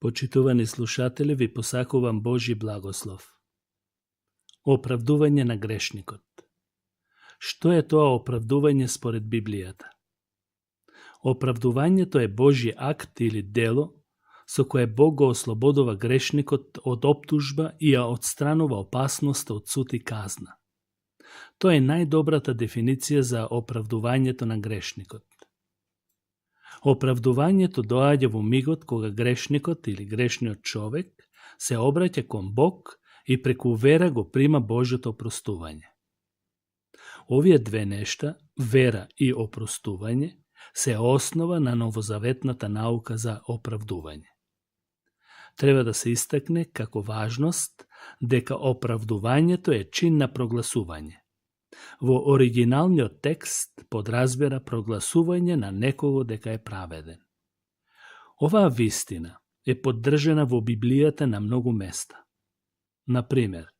Почитувани слушатели, ви посакувам Божи благослов. Оправдување на грешникот. Што е тоа оправдување според Библијата? Оправдувањето е Божи акт или дело со кое Бог го ослободува грешникот од оптужба и ја отстранува опасноста од суд и казна. Тоа е најдобрата дефиниција за оправдувањето на грешникот. Оправдувањето доаѓа во мигот кога грешникот или грешниот човек се обраќа кон Бог и преку вера го прима Божјото опростување. Овие две нешта, вера и опростување, се основа на новозаветната наука за оправдување. Треба да се истакне како важност дека оправдувањето е чин на прогласување. Во оригиналниот текст подразбира прогласување на некого дека е праведен. Оваа вистина е поддржана во Библијата на многу места. Например,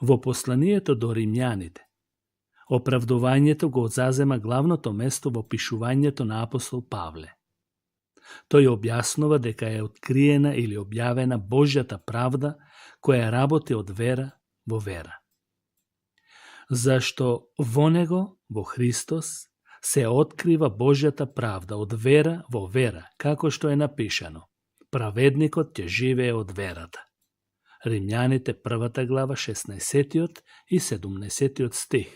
во посланието до римјаните, оправдувањето го зазема главното место во пишувањето на апостол Павле. Тој објаснува дека е откриена или објавена Божјата правда која работи од вера во вера. Зашто во него, во Христос, се открива Божјата правда од вера во вера, како што е напишано: праведникот ќе живее од верата. Римјаните 1 глава 16 и 17 стих.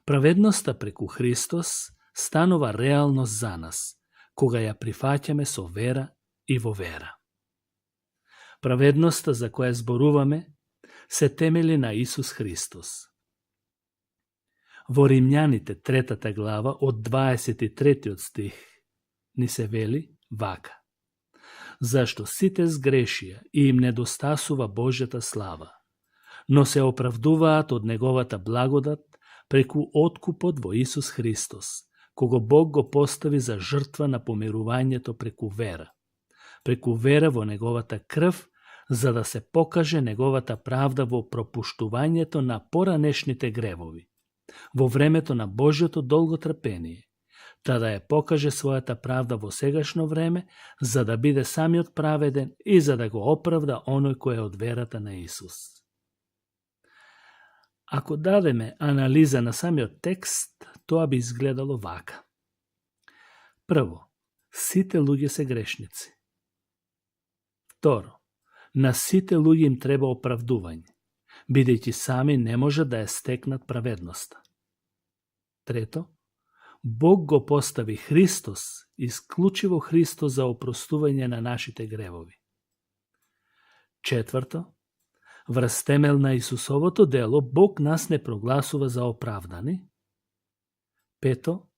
Праведноста преку Христос станува реалност за нас, кога ја прифаќаме со вера и во вера. Праведноста за која зборуваме се темели на Исус Христос. Во Римјаните 3 глава од 23 стих ни се вели вака: зашто сите сгрешија и им недостасува Божјата слава, но се оправдуваат од неговата благодат преку откупот во Исус Христос, кого Бог го постави за жртва на помирувањето преку вера во неговата крв, за да се покаже неговата правда во пропуштувањето на поранешните гревови, во времето на Божјото долго трпение, та да ја покаже својата правда во сегашно време, за да биде самиот праведен и за да го оправда оној кој е од верата на Исус. Ако дадеме анализа на самиот текст, тоа би изгледало вака. Прво, сите луѓе се грешници. Второ, на сите луѓе им треба оправдување, бидејќи сами не може да ја стекнат праведноста. Трето, Бог го постави Христос, исклучиво Христос, за опростување на нашите гревови. Четврто, врз темел на Исусовото дело, Бог нас не прогласува за оправдани. Пето,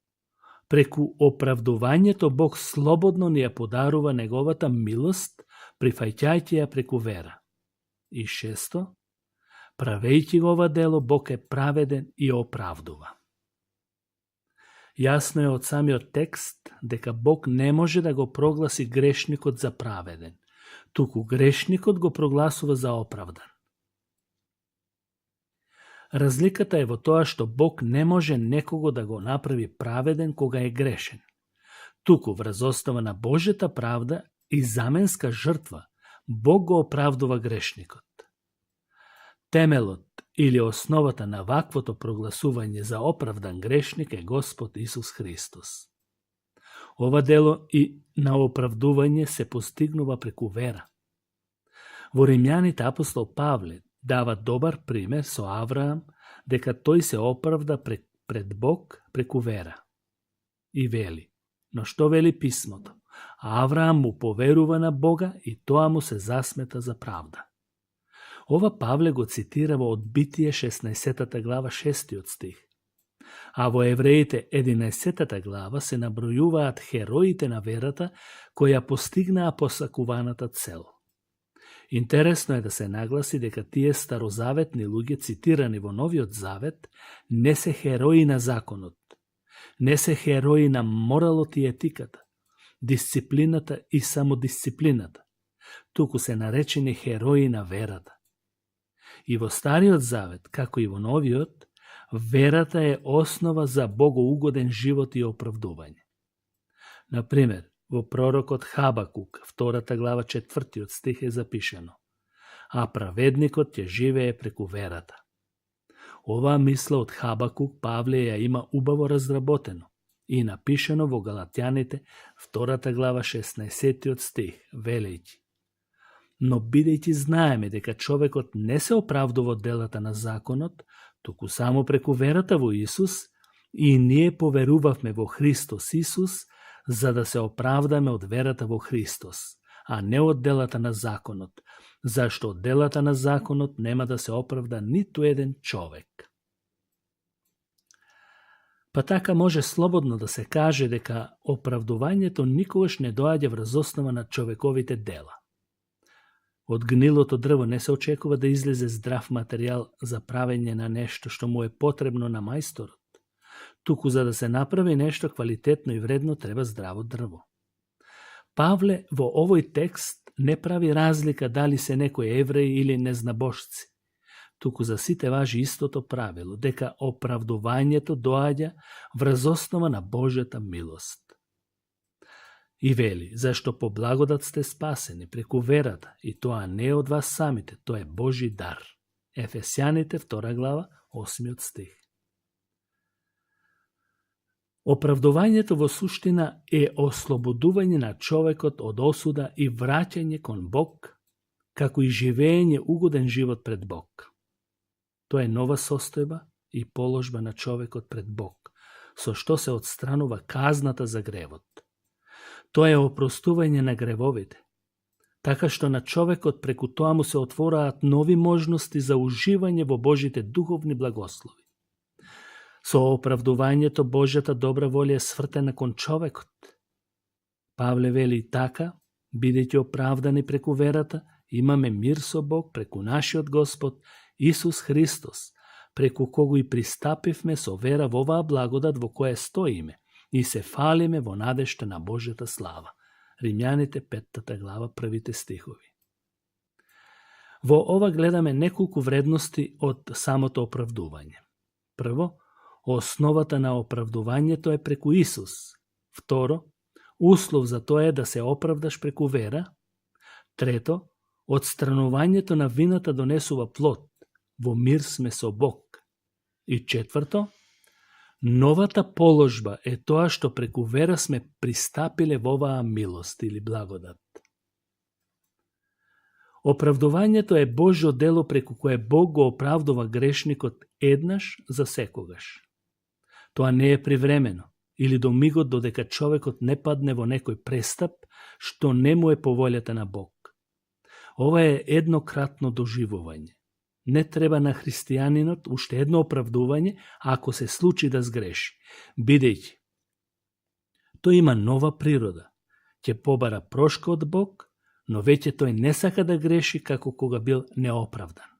преку оправдувањето Бог слободно ни ја подарува неговата милост, прифаќајќи ја преку вера. И шесто, правејќи го ова дело, Бог е праведен и оправдува. Јасно е од самиот текст дека Бог не може да го прогласи грешникот за праведен, туку грешникот го прогласува за оправдан. Разликата е во тоа што Бог не може некого да го направи праведен кога е грешен, туку врз основа на Божјата правда и заменска жртва Бог го оправдува грешникот. Темелот или основата на ваквото прогласување за оправдан грешник е Господ Исус Христос. Ова дело и на оправдување се постигнува преку вера. Во Римјаните апостол Павле дава добар пример со Авраам, дека тој се оправда пред Бог преку вера. И вели: но што вели писмото? Авраам му поверува на Бога и тоа му се засмета за правда. Ова Павле го цитира во Битие 16 глава 6 стих. А во Евреите 11 глава се набројуваат хероите на верата која постигнаа посакуваната цел. Интересно е да се нагласи дека тие старозаветни луѓе цитирани во Новиот Завет не се херои на законот, не се херои на моралот и етиката, дисциплината и самодисциплината, туку се наречени херои на верата. И во Стариот Завет, како и во Новиот, верата е основа за богоугоден живот и оправдување. Например, Во пророкот Хабакук, 2 глава, 4 стих е запишено: а праведникот ќе живее преку верата. Оваа мисла од Хабакук Павле ја има убаво разработено и напишено во Галатјаните, 2 глава, 16 стих, велејќи: но бидејќи знаеме дека човекот не се оправдува од делата на законот, туку само преку верата во Исус, и ние поверувавме во Христос Исус, за да се оправдаме од верата во Христос, а не од делата на законот, зашто од делата на законот нема да се оправда ниту еден човек. Па така може слободно да се каже дека оправдувањето никогаш не доаѓа врз основа на човековите дела. Од гнилото дрво не се очекува да излезе здрав материјал за правење на нешто што му е потребно на мајсторот. Туку за да се направи нешто квалитетно и вредно треба здраво дрво. Павле во овој текст не прави разлика дали се некои евреи или незнабожци. Туку за сите важи истото правило, дека оправдувањето доаѓа врз основа на Божјата милост. И вели, зашто по благодат сте спасени преку верата, и тоа не е од вас самите, тоа е Божи дар. Ефесјаните, 2 глава, 8 стих. Оправдувањето во суштина е ослободување на човекот од осуда и враќање кон Бог, како и живење угоден живот пред Бог. Тоа е нова состојба и положба на човекот пред Бог, со што се отстранува казната за гревот. Тоа е опростување на гревовите, така што на човекот преку тоа му се отвораат нови можности за уживање во Божите духовни благослови. Со оправдувањето Божјата добра волја е свртена кон човекот. Павле вели така, бидејќи оправдани преку верата, имаме мир со Бог преку нашиот Господ Исус Христос, преку кого и пристапивме со вера во оваа благодат во која стоиме и се фалиме во надежта на Божјата слава. Римјаните, 5 глава, првите стихови. Во ова гледаме неколку вредности од самото оправдување. Прво, основата на оправдувањето е преку Исус. Второ, услов за тоа е да се оправдаш преку вера. Трето, отстранувањето на вината донесува плод. Во мир сме со Бог. И четврто, новата положба е тоа што преку вера сме пристапиле во оваа милост или благодат. Оправдувањето е Божјо дело преку кое Бог го оправдува грешникот еднаш за секогаш. Тоа не е привремено или до мигот додека човекот не падне во некој престап што не му е по волјата на Бог. Ова е еднократно доживување. Не треба на христијанинот уште едно оправдување ако се случи да сгреши, бидејќи тој има нова природа, ќе побара прошка од Бог, но веќе тој не сака да греши како кога бил неоправдан.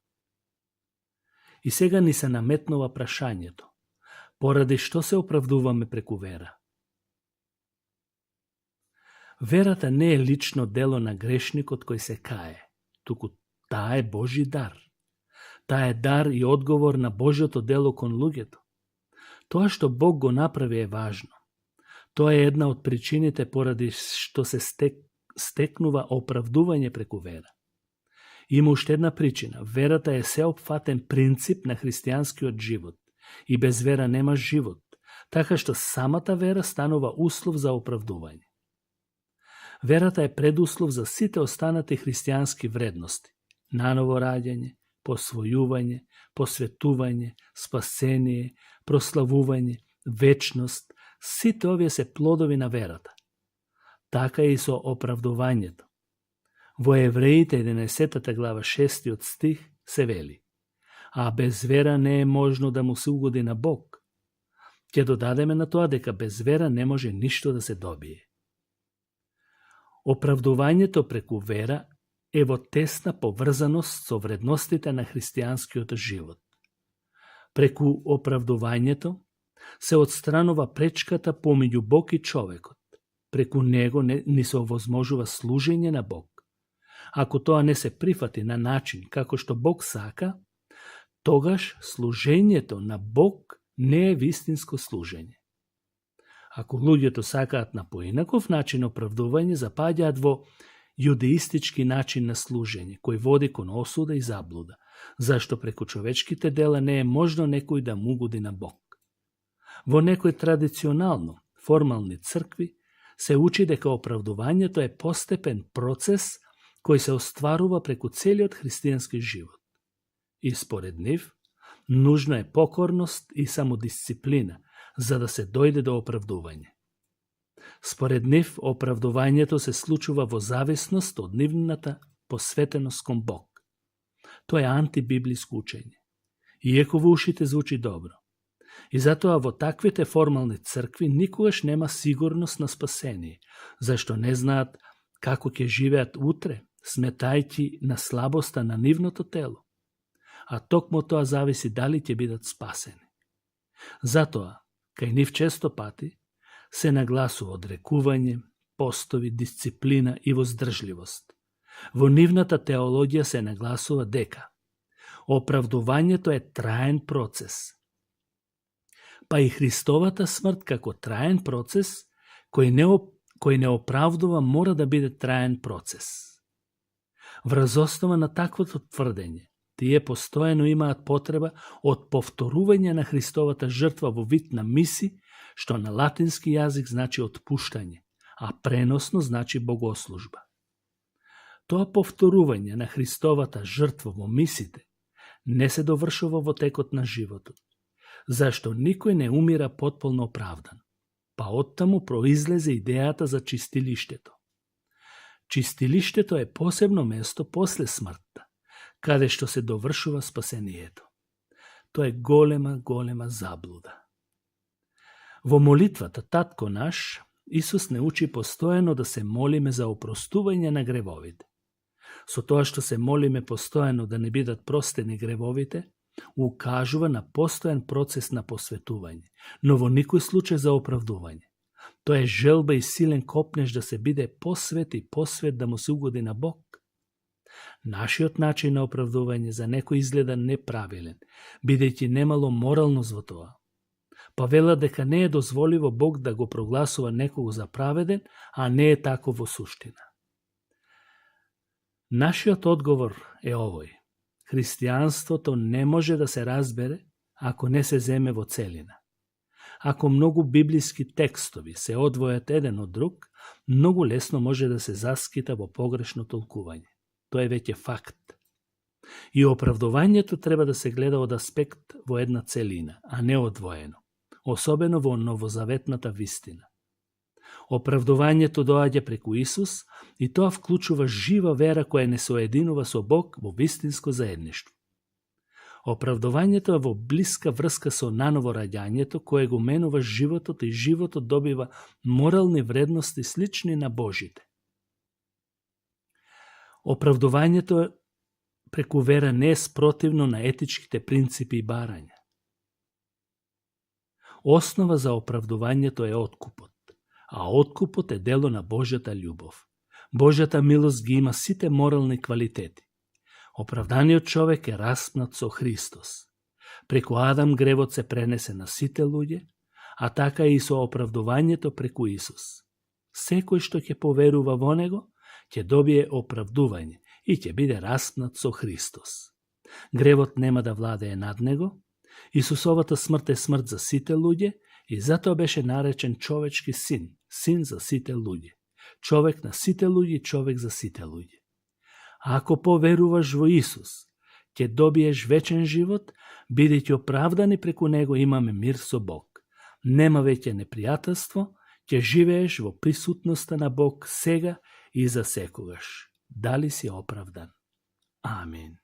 И сега ни се наметнува прашањето: поради што се оправдуваме преку вера? Верата не е лично дело на грешникот кој се кае, туку таа е Божи дар. Таа е дар и одговор на Божјото дело кон луѓето. Тоа што Бог го направи е важно. Тоа е една од причините поради што се стекнува оправдување преку вера. Има уште една причина. Верата е сеопфатен принцип на христијанскиот живот. И без вера нема живот, така што самата вера станува услов за оправдување. Верата е предуслов за сите останати христијански вредности: наново раѓање, посвојување, посветување, спасение, прославување, вечност. Сите овие се плодови на верата. Така и со оправдувањето. Во Евреите 11 глава 6 стих се вели: а без вера не е можно да му се угоди на Бог. Ќе додадеме на тоа дека без вера не може ништо да се добие. Оправдувањето преку вера е во тесна поврзаност со вредностите на христијанскиот живот. Преку оправдувањето се отстранува пречката помеѓу Бог и човекот. Преку него ни се овозможува служење на Бог. Ако тоа не се прифати на начин како што Бог сака, тогаш служењето на Бог не е вистинско служење. Ако луѓето сакаат на поинаков начин оправдување, запаѓаат во јудеистички начин на служење, кој води кон осуда и заблуда, зашто преку човечките дела не е можно некој да му угоди на Бог. Во некои традиционално формални цркви се учи дека оправдувањето е постепен процес кој се остварува преку целиот христијански живот. И според нив, нужна е покорност и самодисциплина, за да се дојде до оправдување. Според нив, оправдувањето се случува во зависност од нивната посветеност кон Бог. Тоа е антибиблиско учење. Иеко во ушите звучи добро. И затоа во таквите формални цркви никогаш нема сигурност на спасение, зашто не знаат како ќе живеат утре, сметајќи на слабоста на нивното тело. А токму тоа зависи дали ќе бидат спасени. Затоа, кај нив често пати, се нагласува одрекување, постови, дисциплина и воздржливост. Во нивната теологија се нагласува дека оправдувањето е траен процес. Па и Христовата смрт како траен процес, кој не оправдува, мора да биде траен процес. Врз основа на таквото тврдење, тие постојано имаат потреба од повторување на Христовата жртва во вид на миси, што на латински јазик значи отпуштање, а преносно значи богослужба. Тоа повторување на Христовата жртва во мисите не се довршува во текот на животот, зашто никој не умира потполно оправдан, па оттаму произлезе идејата за чистилиштето. Чистилиштето е посебно место после смртта, каде што се довршува спасението. Тоа е голема заблуда. Во молитвата Татко наш, Исус не учи постојано да се молиме за опростување на гревовите. Со тоа што се молиме постојано да не бидат простени гревовите, укажува на постојан процес на посветување, но во никој случај за оправдување. Тоа е желба и силен копнеж да се биде посвет и посвет да му се угоди на Бог. Нашиот начин на оправдување за некој изгледа неправилен, бидејќи немало моралност во тоа. Па вела дека не е дозволиво Бог да го прогласува некого за праведен, а не е тако во суштина. Нашиот одговор е овој. Христијанството не може да се разбере ако не се земе во целина. Ако многу библиски текстови се одвојат еден од друг, многу лесно може да се заскита во погрешно толкување. Тоа е веќе факт. И оправдувањето треба да се гледа од аспект во една целина, а не одвоено, особено во новозаветната вистина. Оправдувањето доаѓа преку Исус и тоа вклучува жива вера која не соединува со Бог во вистинско заедништво. Оправдувањето е во блиска врска со наново раѓањето кое го менува животот и животот добива морални вредности слични на Божите. Оправдувањето преку вера не е спротивно на етичките принципи и барања. Основа за оправдувањето е откупот, а откупот е дело на Божјата љубов. Божјата милост ги има сите морални квалитети. Оправданиот човек е распнат со Христос. Преку Адам гревот се пренесе на сите луѓе, а така и со оправдувањето преку Исус. Секој што ќе поверува во него, ќе добие оправдување и ќе биде распнат со Христос. Гревот нема да владее над него. Исусовата смрт е смрт за сите луѓе и затоа беше наречен човечки син, син за сите луѓе. Човек на сите луѓе, човек за сите луѓе. А ако поверуваш во Исус, ќе добиеш вечен живот, бидејќи оправдани преку него имаме мир со Бог. Нема веќе непријателство, ќе живееш во присутноста на Бог сега и за секогаш. Дали си оправдан? Амин.